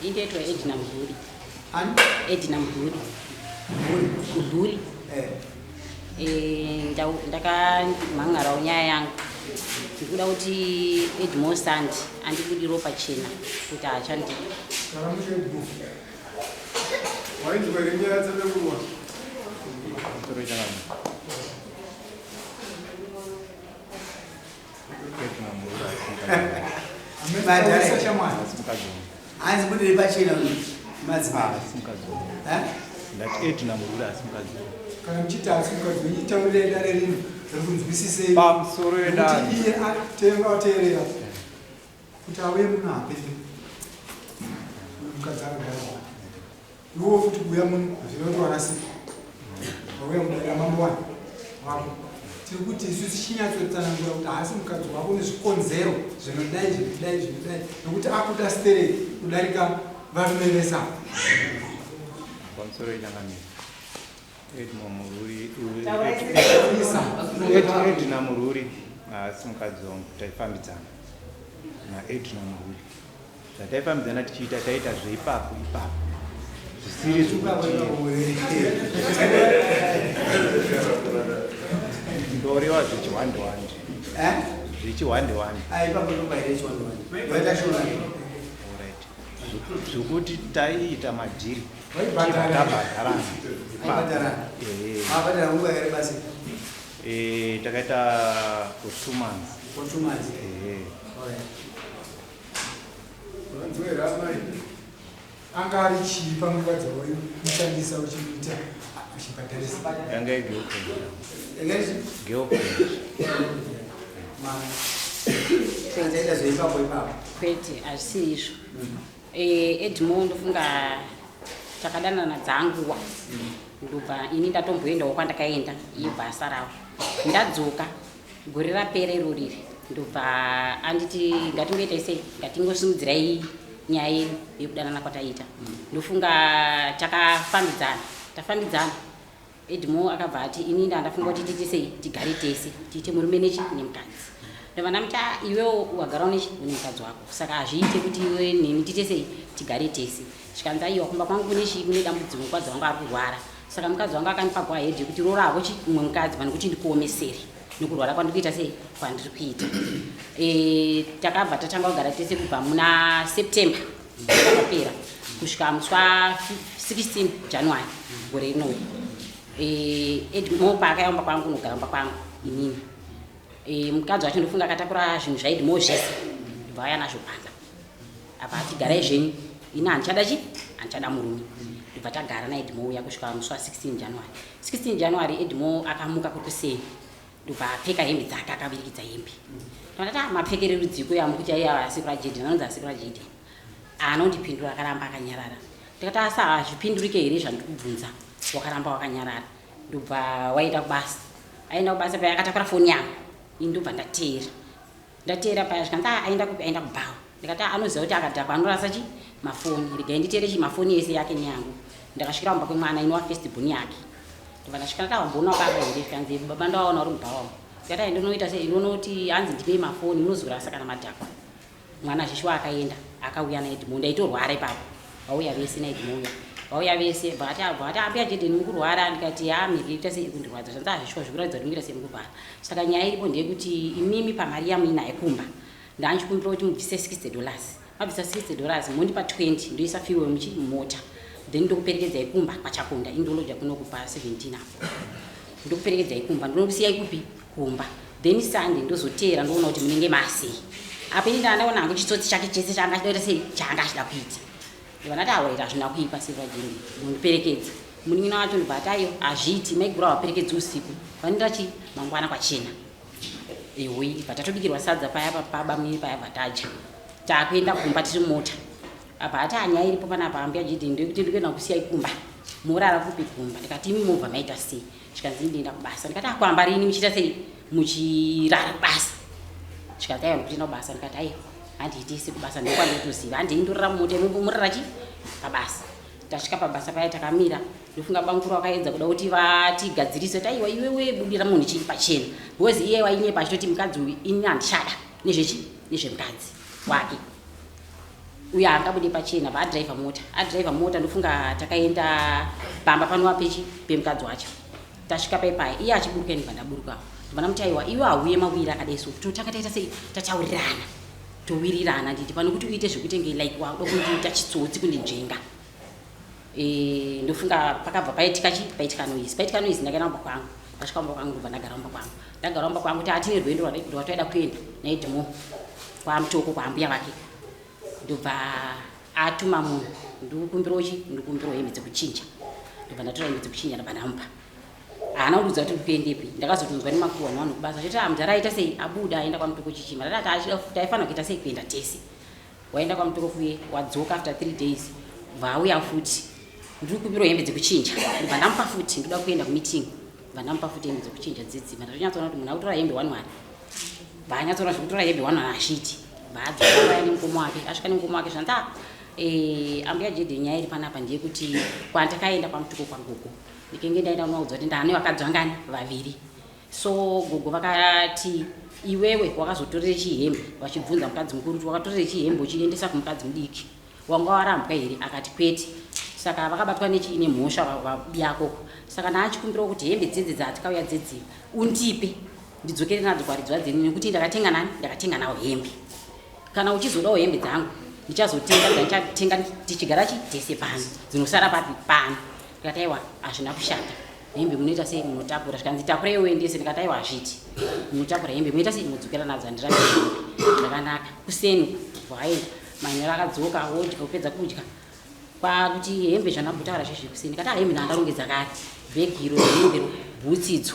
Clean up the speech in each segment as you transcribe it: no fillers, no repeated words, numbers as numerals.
Indoitwa Edna Mdluli. Ani? Edna Mdluli. Mdluli. Mdluli. Eh. Eh, ndakamhan'arawo nyaya yangu ndikuda kuti Edmore Sand andibudiro pachena kuti haachandidi. Wainzwa here nyaya dzabekurwa? Hanzi budire pachena madzimai. Ndati Edna Murura asi mukadzi. Kana muchiti asi mukadzi wenyu taurirai dare rino rikunzwisisei. Pamusoro yedare. Kuti iye atenga ateerera kuti auye muno haperi. Mukadzi akagara. Iwo futi kuuya muno hazvina kuti warasika. Wauya mudare ramambo wani wako. Tiri kuti isu tichinyatsotsanangura kuti haasi mukadzi wako nezvikonzero zvinodai zvinodai zvinodai nokuti akuda stereki kudarika varume vese ava. Pamusoro yechangamire. Edna Mururi. Edna Mururi haasi mukadzi wangu taifambidzana naEdna Mururi. Zvataifambidzana tichiita taita zveipapo ipapo zvisiri zvekuti ndoreva zvechihwande wande Eh? zvechihwande wande. Ah, ipapo ndopaire chiwande wande. Waita shona. Alright. Zvokuti taiita madhiri Waibhadharana. tabhadharana. Waibhadharana. Ehe. Mabhadhara nguva yakareba sei? Eh, takaita for 2 months. For 2 months. Ehe. Alright. Wanzwa here amai? Anga ari chii panguva dzawaimushandisa uchimuita uchibhadharisa? Yanga igirlfriend. Yanga Girlfriend. Mama. Taita zveipapo ipapo. Kwete, hazvisiri izvo. Edmore ndofunga takadanana dzanguva, ndobva ini ndatomboendawo kwandakaenda, iye bva asarawo. Ndadzoka gore rapera iro riri, ndobva anditi ngatingoitai sei, ngatingosimudzirai nyaya yedu yekudanana kwataiita. Ndofunga takafambidzana, tafambidzana, Edmore akabva ati ini ndandafunga kuti tiite sei, tigare tese, tiite murume nechi nemukadzi. Ndobva ndamuti, "Ah, iwewo wagara unechi une mukadzi wako, saka hazviite kuti iwe neni tiite sei, tigare tese." Zvikanzi, "Aiwa, kumba kwangu kune chii, kune dambudziko, mukadzi wangu ari kurwara, saka mukadzi wangu akandipa go ahead yekuti roora hako chi umwe mukadzi pane kuti ndikuomesere nekurwara kwandiri kuita sei, kwandiri kuita." Takabva tatanga kugara tese kubva muna September yakapera kusvika musi wa16 January gore rinouya. Edmore paakayaumba kwangu unogara mumba kwangu inini, mukadzi wacho ndofunga akatakura zvinhu zvaEdmore zvese, ndobva auya nazvo pamba apa, atigarai zvenyu, ini handichada chi handichada murume. Ndobva tagara naEdmore uya kusvika musi wa16 January. 16 January Edmore akamuka kuri kuseni, ndobva apfeka hembe dzake, akavirikidza hembe. Ndati, "Ah, mapfekere rudziko yamukuti aiwa asekuru aJeden, anonzi asekuru aJeden?" Anondipindura, akaramba akanyarara. Ndikati, "Asi hazvipindurike here zvandiri kubvunza?" Wakaramba wakanyarara, ndobva waenda kubasa. Aenda kubasa paya akatakura foni yangu, ini ndobva ndateera. Ndateera paya zvikanzi, "Ah, aenda kupi?" "Aenda kubhawa." Ndikati, "Ah, anoziva kuti akadhakwa anorasa chi mafoni, regai nditere chi mafoni ese yake neyangu." Ndakasvikira kumba kwemwana inova first born yake. Ndobva ndasvika, ndati, "Wamboona baba here?" Zvikanzi, "Baba ndawaona uri mubhawa." Ndikati, "Ai, ndinoita sei, ndinoti hanzi ndipei mafoni, munozorasa kana madhakwa." Mwana zvishuwa akaenda, akauya naEdmore. Ndaitorwara ipapo, vauya vese naEdmore uya, vauya vese. Bvati ambuya Jedeni mukurwara? Ndikati, "Ha, mhiri ita sei kundirwadza." Zvanzi, "Hazvishuwa zvikuratidza kuti mukuita sei, mukurwara. Saka nyaya iripo ndeyekuti imimi pamari yamuinayo kumba, ndanchikumbira kuti mubvise $60. Mabvisa $60, mondipa 20, ndoisa fuel muchi mumota, then ndokuperekedzai kumba kwaChakonda. Indoloja kuno kupa 17 apo, ndokuperekedzai kumba. Ndinokusiyai kupi? Kumba. Then Sunday ndozoteera, ndoona kuti munenge masei." Apo ini ndandaona hangu chitsotsi chake chese chaanga achida kuita sei, chaanga achida kuita. Ndobva ndati, "Awaita, hazvina kuipa, sevajeni unondiperekedza." Munin'ina wacho ndobva ati, "Aiwa, hazviiti, maiguru havaperekedzi usiku, vanoenda chi mangwana kwachena." Ehoi, bva tatobikirwa sadza paya pabamwini paya, bva tadya, taakuenda kumba tiri mota. Apa ati, "Anyaya iripo panapa, ambuya Jidhi, ndekuti ndikuenda kusiyai kumba, morara kupi kumba?" Ndikati, "Imi movha maita sei?" Zvikanzi, "Ndienda kubasa." Ndikati, "Akwamba rini muchiita sei, muchirara kubasa?" Zvikanzi, "Aiwa, ndikutoenda kubasa." Ndikati, "Aiwa, handiiti isi kubasa, ndokwandinotoziva, handei ndorara mumota, murara chi pabasa." Tasvika pabasa paya takamira, ndofunga bamukuru vakaedza kuda kuti vatigadzirise kuti, "Aiwa, iwewe budira munhu chii pachena," because iye wainyepa achitoti mukadzi uyu ini handichada nezvechi nezvemukadzi wake. Uyo haangabude pachena vaadriver mota. Adriver mota ndofunga takaenda pamba panova pechi pemukadzi wacho. Tasvika paipaya iye achiburuka ini bva ndaburukawo. Ndobva ndamuti aiwa iwe hauye mawiri akadai so tinotanga taita sei tataurirana towirirana nditi pano kuti uite zvekutenge like wakuda kundiita chitsotsi kundinzvenga. E, ndofunga pakabva paitika chi paitika noise paitika noise ndakaenda kumba kwangu ndasvika kumba kwangu ndobva ndagara kumba kwangu ndagara kumba kwangu taatine rwendo rwataida kuenda naEdmore kwamutoko kwaambuya vake ndobva atuma munhu ndikukumbirawo chi ndikukumbirawo hembe dzekuchinja ndobva ndatora hembe dzekuchinja ndobva ndamupa haana kundiudza kuti ndikuendepi ndakazotonzwa nemakuhwa nevanhu kubasa choti amudhara aita sei abuda aenda kwamutoko chichima ndati taifanira kuita sei kuenda tese waenda kwamutoko kuye wadzoka after 3 days bva auya futi ndiri kukumbirawo hembe dzekuchinja ndobva ndamupa futi ndoda kuenda kumeeting bva ndamupa futi hembe dzekuchinja dzidzi bva ndatonyatsoona kuti munhu akutora hembe one one bva anyatsoona zvekutora hembe one one achiti bva adzoka vaya nemukoma wake asvika nemukoma wake zvanzi ah, ambuya jedhe nyaya iri panapa ndeyekuti kwandakaenda kwamutoko kwagogo ndikenge ndaenda kunoudza kuti ndaane vakadzi vangani vaviri so gogo vakati iwewe wakazotorere chihembe vachibvunza mukadzi mukuru kuti wakatorere chihembe uchiendesa kumukadzi mudiki wanga warambwa here akati kwete saka vakabatwa nechiine mhosva vabiyakoko saka ndaachikumbirawo kuti hembe dzedzi dzatikauya dzedzi undipe ndidzokere nadzo kwaridzwa dzeni nekuti ndakatenga nani ndakatenga nawo hembe kana uchizodawo hembe dzangu ndichazotenga ndichatenga tichigara chitese pano dzinosara papi pano ndikati aiwa hazvina kushata hembe munoita sei munotakura zvikanzi takurai uendese ndikati aiwa hazviti munotakura hembe munoita sei munodzokera nadzo handirambi hembe zvakanaka kuseni bvaenda manheru akadzoka wodya kupedza kudya kwakuti hembe zvandambotaura zvezve kuseni ndikati hembe ndandarongedza kare bhegiro hembero bhutsi idzo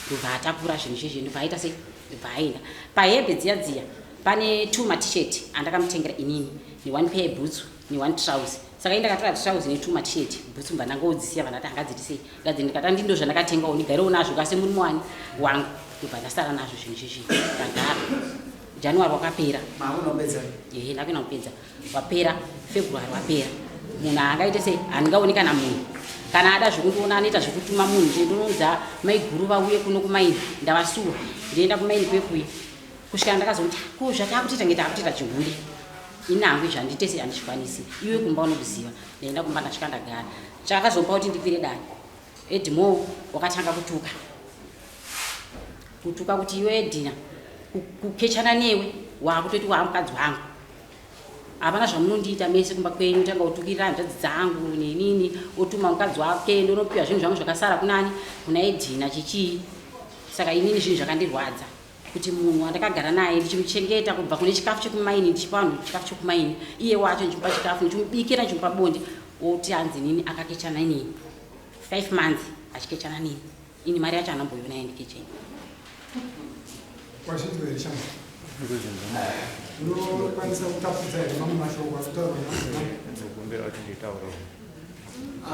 ndobva atakura zvinhu zvezve ndobva aita sei ndobva aenda pahembe dziya dziya pane two maT-shirt andakamutengera inini ne1 pair bhutsu ne1 trouser saka ini ndakatora trouser ne2 maT-shirt bhutsu mbva ndangodzisiya vandati angadziti sei ngadzi ndikati andindo zvandakatengawo ndigarewo nazvo kase murume wani wangu ndobva ndasara nazvo zvinhu zvezvi ndagara january wakapera makunopedza ehe ndakuenda kupedza wapera february wapera munhu haangaite sei handingaoni kana munhu kana ada zvekundiona anoita zvekutuma munhu ndinoudza maiguru vauye kuno kumaini ndavasuwa ndienda kumaini kwekuye kusvika ndakazokuti ko zvatakutoita nge takutoita chihuri ini hangu izvi handite sei handizvikwanisi iwe kumba unokuziva ndaenda kumba ndasvika ndagara chakazopa kuti ndikwire dare Edmore wakatanga kutuka kutuka kuti iwe Edina kukechana newe wakutoti waamukadzi wangu hapana zvamunondiita mese kumba kwenyu tanga kutukirira hanzvadzi dzangu nenini otuma mukadzi wake ndonopiwa zvinhu zvangu zvakasara kunani kuna Edina chichii saka inini zvinhu zvakandirwadza kuti munhu wandakagara naye ndichimuchengeta kubva kune chikafu chekumaini ndichipa vanhu chikafu chekumaini iye wacho ndichimupa chikafu ndichimubikira ndichimupa bonde oti hanzi nini akakechana inini 5 months achikechana nini ini mari yacho anamboiona yandikecheni Wazvinzwa here shama? Unokwanisa kutapudza here mamwe mashoko akutaurwa namadzimai? Ndinokumbira kuti nditaure.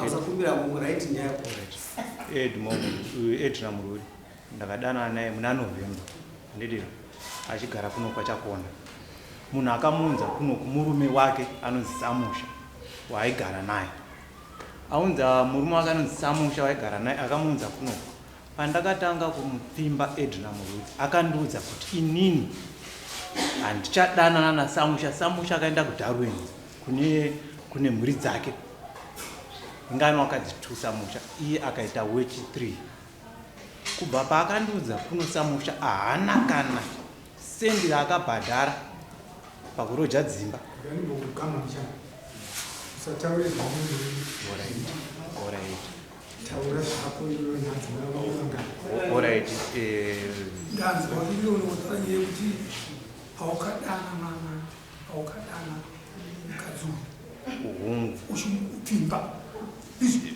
Usakumbira mungu right nyaya. Edna Mururi ndakadanana naye muna November handiti achigara kuno kwaChakona. Munhu akamuunza kuno kumurume wake anonzi Samusha waaigara naye. Aunza murume wake anonzi Samusha waaigara naye akamuunza kunoku. Pandakatanga kumupfimba Edna Mururi akandiudza kuti inini handichadanana naSamusha. Samusha akaenda kuDarwin kune mhuri dzake. Ingano akadzi 2 Samusha iye akaita wechi 3. Kubva paakandiudza kuno Samusha haana kana sendi raakabhadhara pakuroja dzimba. Ndandimbokugama muchana. Usataure zvaunenge Alright. Alright. Taura zvako iwe nadzimai vaunga. Alright. Ndanzwa iwe unotaura nyaya yekuti paukadana mama paukadana mukadzi uyu Hungu. uchimupfimba izvi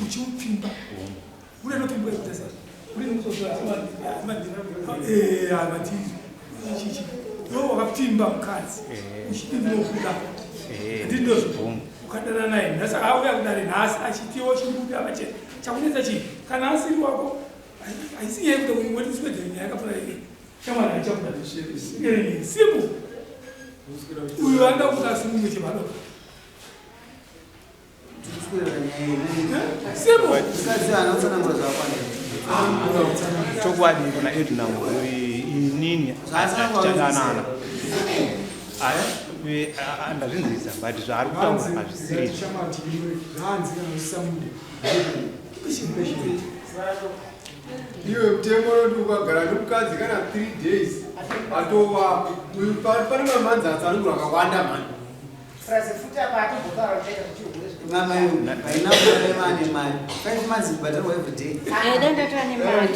uchimupfimba Hungu. unenopfimbwa ikuita sei unenotozvati iwe wakapfimba mukadzi uchiti ndinokuda ndindozvo Hungu. ukadana naye nhasi auya kudare nhasi achitiwo chimbuda pachena chakunetsa chii kana asiri wako haisi nyaya yekuti wetiswedze nyaya yakafana iyi shamwari haichakuda simple uyu anoda kuti asungwe chibharo Tikuswedera nyaya iyi. simple Mukadzi haana kutsanangura zvakakwana. Chokwadi kuna Edna Mururi inini Zvaasina tichadanana. Aya? Ndazvinzwisa but zvaari kutaura hazvisiri izvo. Zvanzi kana usisamude iwe mutemo unoti ukagara nemukadzi kana 3 days atova pane mamanzi atsanangura akawanda mani. Mama yo, haina kurema ane mari. 5 months kubhadharwa every day. Eda ndatova nemari.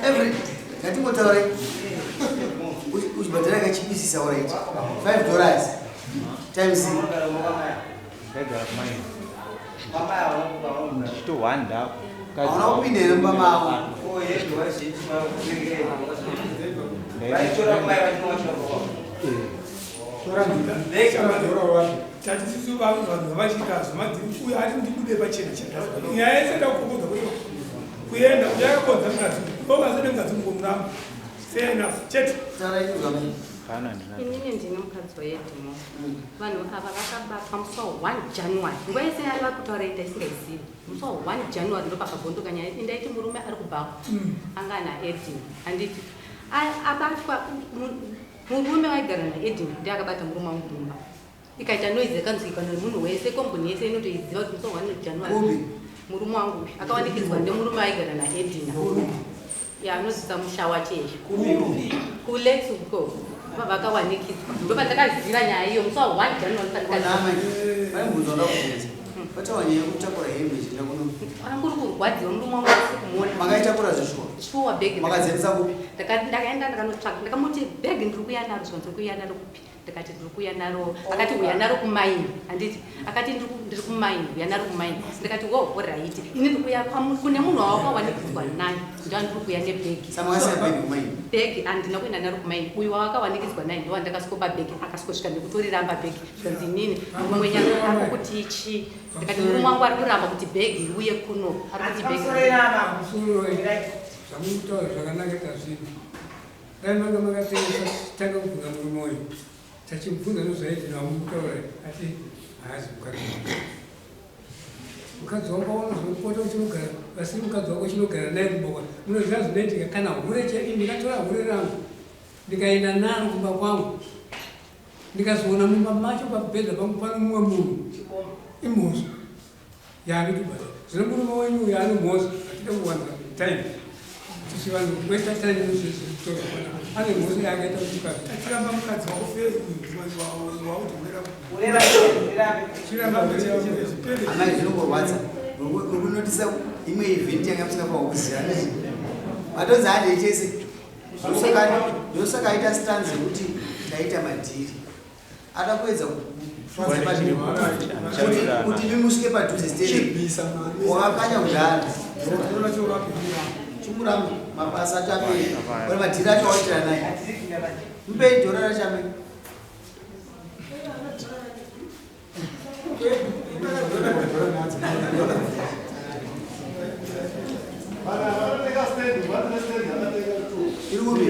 Every ngatingotaura uchibhadhara kachipisisa alright. $5 times Ndaigara kumaini ndichitohwanda. Hauna kupinda here mumba mavo? Tati sisu vanhu vavachiita zvemadhiri, uyo ati ndibude pachena chena. Nyaya yese ndakukokodza kuti kuenda uyo akakonza mukadzi, okasede mukadzi mungomuramba. Fair enough chete. Taura inzwa mai. Kana ndina. Inini ndine mukadzi waEdmo. Vanhu ava vakabatwa musi wa1 January. Nguva yese yaiva kutaura ita isingaizivi. Musi wa1 January ndo pakabvondoka nyaya. Indaiti murume ari kubhakwa anga ana Edin, handiti? Abatwa murume waigara naEdin ndiye akabata murume wangu mumba. Ikaita noise yakanzwikwa nemunhu wese, komboni yese inotoiziva kuti musi wa1 January Kupi? Murume wangu uyu akawanikidzwa nemurume aigara naEdina ya anozisa musha wacho izvo kulex uko vakawanikidzwa, ndopandakaziva nyaya iyo musi wa1 January. Kona amai, pane mubvunzo wanda kubvunza. Pataura nyaya yekutakura hembe ichienda kuno. Anguri kurwadziwa murume wangu asi kumuona. Makaitakura zveshuwa? Shuwa, bhegi. Makadzendesa kupi? Ndakaenda ndakanotsvaka, ndakamuti bhegi ndiri kuuya naro. Zvanzi ndiri kuuya naro kupi? Ndikati ndiri kuuya naro. Akati uya naro kumaini, handiti? Akati ndiri kumaini, uya naro kumaini. Ndikati wo, alright, ini ndiri kuuya kune munhu wawakawanikidzwa naye, ndo ndiri kuuya nebhegi. Saka makasiya bhegi kumaini? Bhegi handina kuenda naro kumaini. Uyu wawakawanikidzwa naye ndo wandakasikopa bhegi, akasvikosvika nekutoriramba bhegi. Zvikanzi inini mumwe nyanga ako kuti chi. Ndikati murume wangu ari kuramba kuti bhegi iuye kuno, ari kuti bhegi. Zvamukutaura zvakanaka, tazvini dai manga makatengesa. Tanga kubvunza murume uyu, tachimubvunza nezvaedhina wamukutaura, ati haazi mukadzi wangu. Mukadzi wako unozopota uchinogara vasiri mukadzi wako, uchinogara naye kumba. Munoziva zvinoitika kana hure chai. Ndikatora hure rangu ndikaenda naro kumba kwangu, ndikazoona mumba macho pabhedha pangu pano mumwe munhu, imhosva yaanotobata. Zvino murume wenyu uyu ane mhosva. Hatida kuwanza time tichi vanhu waste time nezvezvitora. Ane mhosva yaakaita kuti mukadzi Tachiramba mukadzi wako fe wauti. Chiramba. Amai, zvinongorwadza uri kunotisa imwe event yanga musingafanwa kuziva. Matonzi handei chese. Ndosaka aita stance yekuti taita madhiri, ada kuedza kuti imi musvike padhuze steri. Chibvisa mari. Wakakanya kudhara, chimuramba mabasa acho aperi ore madhiri acho waitira naye. Mupei dhora racho amai. Iri kupi?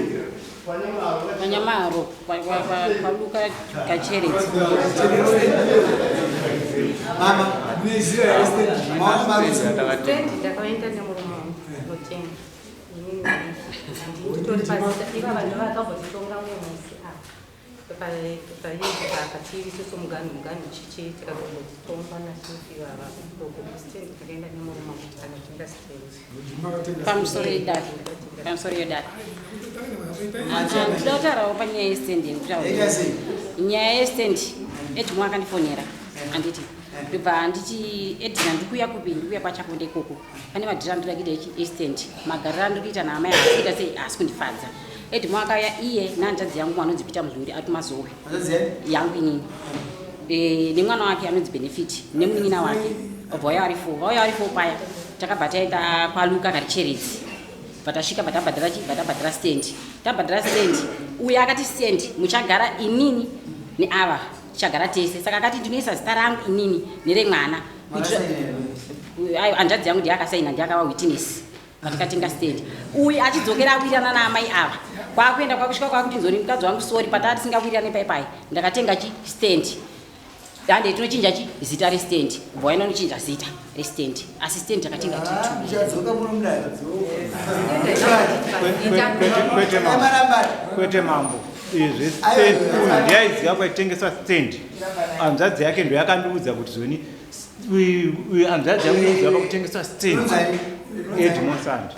Panyamaro kwaLuka Kacheredzi. Mama. Munoiziva here stand? Maona marutsi? Stendi ndakaenda nemurume wangu notenga. Nditori pazita iva vanhu vakambotitonga mumwe musi patiri isusu muganhu chichi tikazombotongwa nachifi vava ikoko. Stendi takaenda nemurume wangu tikanotenga stendi. Pamusoro yedare, pamusoro yedare, ndoda kutaurawo panyaya yestendi. Yaita Yekutaura sei? Nyaya yestendi, Edmore akandifonera, handiti? Ndobva handiti, "Edina, ndikuuya kupi?" "Ndikuuya kwaChakonde ikoko, pane madhiri andinoda kuita estendi. Magariro andiri kuita naamai haasi kuita sei, haasi kundifadza." Edmore akauya iye nehanzvadzi yangu anonzi Peter Muzuri ari kuMazowe. Hanzvadzi yani? Yangu inini. Nemwana wake anonzi Benefit nemunin'ina wake. Obva vauya vari four, vauya vari four paya. Takabva taenda kwaLuka Karicheredzi, bva tasvika, bva tabhadhara chi, bva tabhadhara stendi. Tabhadhara stendi, uyo akati stendi muchagara inini neava, tichagara tese. Saka akati ndinoisa zita rangu inini neremwana. Makasaina? Ayo, hanzvadzi yangu ndiye akasaina, ndiye akava witness patikatenga stendi. Uyu achidzokera awirirana naamai ava, kwakuenda kwakusvika kwakuti nzoni mukadzi wangu, sorry, pataa tisingawirirane paipai, ndakatenga chi stendi, hande tinochinja chi zita restendi. Ubva waenda unochinja zita restendi, asi stendi takatenga tiri two. Muchadzoka muno mudare. Kwete mambo. Marambari. Kwete mambo. Zvestand uyu ndiyaiziva kwaitengeswa stand. Hanzvadzi yake ndoyakandiudza kuti zvoni hanzvadzi yangu inoziva pakutengeswa stand. Edmond Sandi.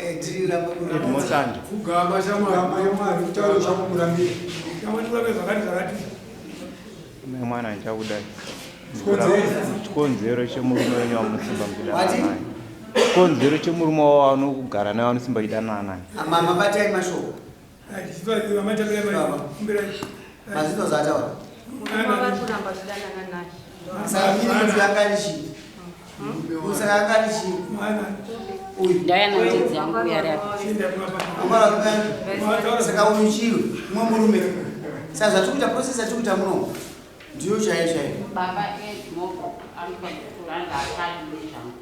Edmond Sandi. Kugama shamwari kutaura zvako murambire. Mwana ndichakudai. Chikonzero chemurume wenyu wamunosimba muchidanana naye. Chikonzero chemurume wavo anogara naye wanosimba chidanana naye. Mama batai mashoko. Mazino zvataura. Saka miri kuti anga ari chii? Saka anga ari chii? Uyu. Ndauya nanzvadzi yangu uyo ari apa. Saka uyu chii? Mumwe murume. Saka zvatiri kuita process yatiri kuita muno ndiyo chaiyo chaiyo. Baba Edmore anofanira kuranga akadi nezvangu.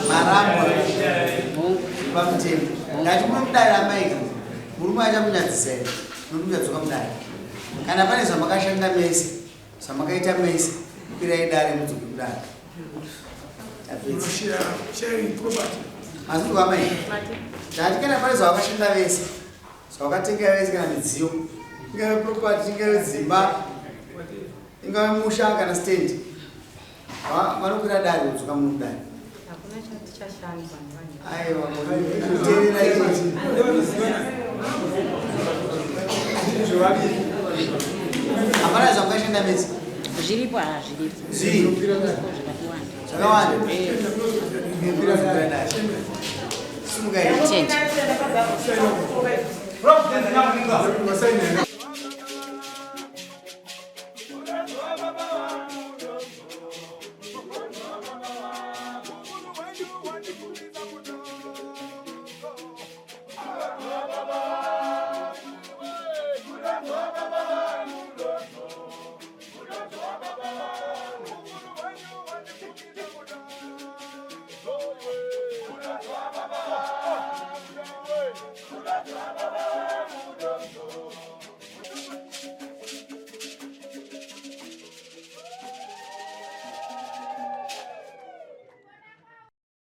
Marambwa pamutemo ndati munomudare amaika murume achakunyadzisa here nokuti muchadzoka mudare kana pane zvamakashanda mese Zvamakaita mese kwirai dare mudzoke kudare. Tapedza. Mazvinzwa amai? Ndati kana pane zvavakashanda vese, zvavakatenga vese kana midziyo, ingave property, ingave dzimba, ingave musha kana stand. Vanokwira dare vodzoka muno kudare. Hakuna chatichashandwa nevanhu. Aiwa, kuteerera ichi. Hapana zvamukashanda mese. Zviripo haa zviripo. Zvii? Zvakawanda. Zvakawanda. Kwira kwira dare. Simuka ichi. Tende.